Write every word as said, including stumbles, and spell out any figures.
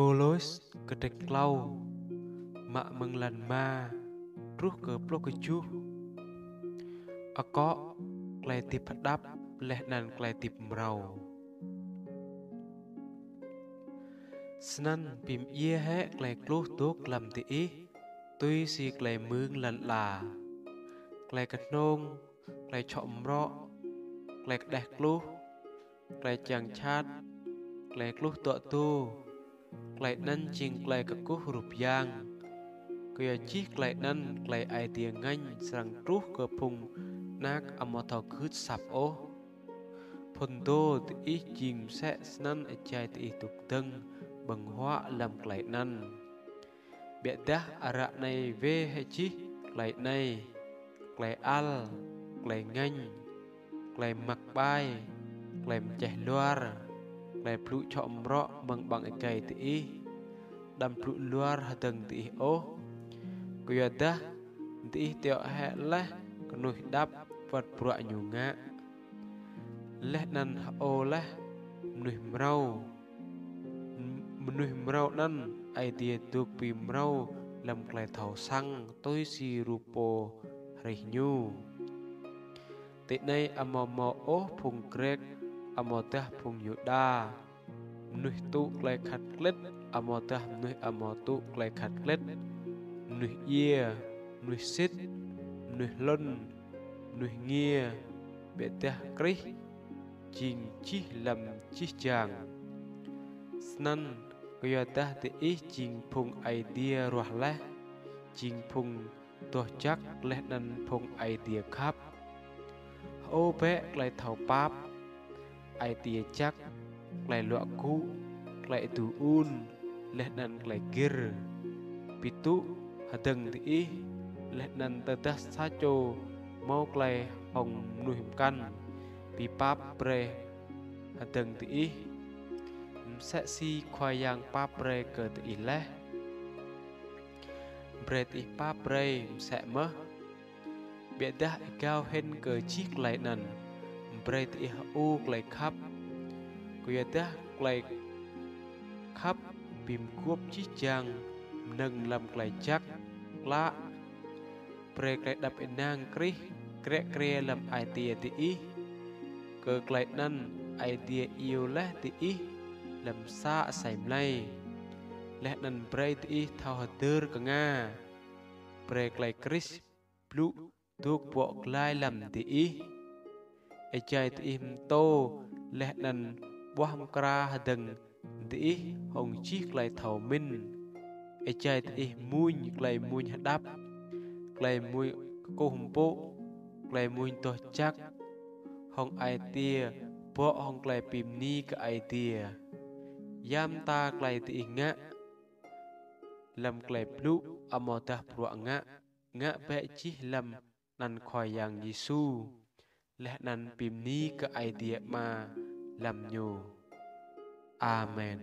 Kôlôs kdrêč klâo, mă mơ̆ng êlan êma truh kơ pluh kjuh. Akŏ klei hdĭp hđăp leh anăn klei hdĭp mrâo. Snăn bi mdjiê hĕ klei tluh dôk hlăm diih, tui si klei mưng lăn ala: klei knhông, klei čhŏ mrŏ, klei kđeh tluh, klei čiăng jhat, klei tluh dŏ dô. Klei anăn jing klei kkuh rup yang. Kyua jih klei anăn klei Aê Diê ngêñ srăng truh kơ phung anak amâo thâo gưt asăp ôh. Phŭn dô diih jing msĕ snăn êjai diih dôk dơ̆ng ƀơ̆ng huă hlăm klei anăn. Ƀiădah ară anei wê hĕ jih klei anei: klei ăl, klei ngêñ, klei măk ƀai, klei mčeh luar, klei blŭ čhŏ mrŏ mơ̆ng ƀăng êgei diih. Đăm blŭ luar hdơ̆ng diih ôh, kyuadah diih tiŏ hĕ leh knuih hđăp wăt bruă ñu ngă. Leh anăn hơô leh mnuih mrâo, mnuih mrâo anăn Aê Diê dôk bi mrâo hlăm klei thâo săng tui si rup Pô hrih ñu. Tinei amâo mâo ôh phung Grĕk amâodah phung Yuđa, mnuih tŭ klei khăt klĭt amâodah mnuih amâo tŭ klei khăt klĭt, mnuih djiê, mnuih sĭt, mnuih hlŭn, mnuih êngiê, ƀiădah Krist jing jih hlăm jih jang. Snăn kyuadah diih jing phung Aê Diê ruah leh, jing phung doh jăk leh anăn phung Aê Diê khăp, hơô bĕ klei thâo pap, ai tiê jăk, klei luă gŭ, klei êdu êun, leh anăn klei gĭr. Bi tŭ hdơ̆ng diih, leh anăn tơdah sa čô mâo klei hŏng mnuih mkăn, bi pap brei hdơ̆ng diih, msĕ si Khua Yang pap brei kơ diih leh. Brei diih pap brei msĕ mơh. Ƀiădah êgao hĭn kơ jih klei anăn, brei diih hơô klei khăp. Kyuadah klei khăp bi mguôp jih jang mnơ̆ng hlăm klei jăk, klă. Brei klei êđăp ênang Krist kiă kriê hlăm ai tiê diih. Kơ klei anăn Aê Diê iêu leh diih hlăm sa asei mlei, leh anăn brei diih thâo hdơr knga. Brei klei Krist blŭ dôk bŏ glai hlăm diih, êjai diih mtô leh anăn ƀuah mkra hdơ̆ng diih hŏng jih klei thâo mĭn, êjai diih mmuñ klei mmuñ hđăp, klei mmuñ kkuh mpŭ, klei mmuñ doh jăk, hŏng ai tiê bŏ hŏng klei bi mni kơ Aê Diê. Ya mta klei diih ngă, hlăm klei blŭ amâodah bruă ngă, ngă bĕ jih hlăm anăn Khua Yang Yêsu, leh anăn bi mni kơ Aê Diê Ama hlăm ñu. Amen.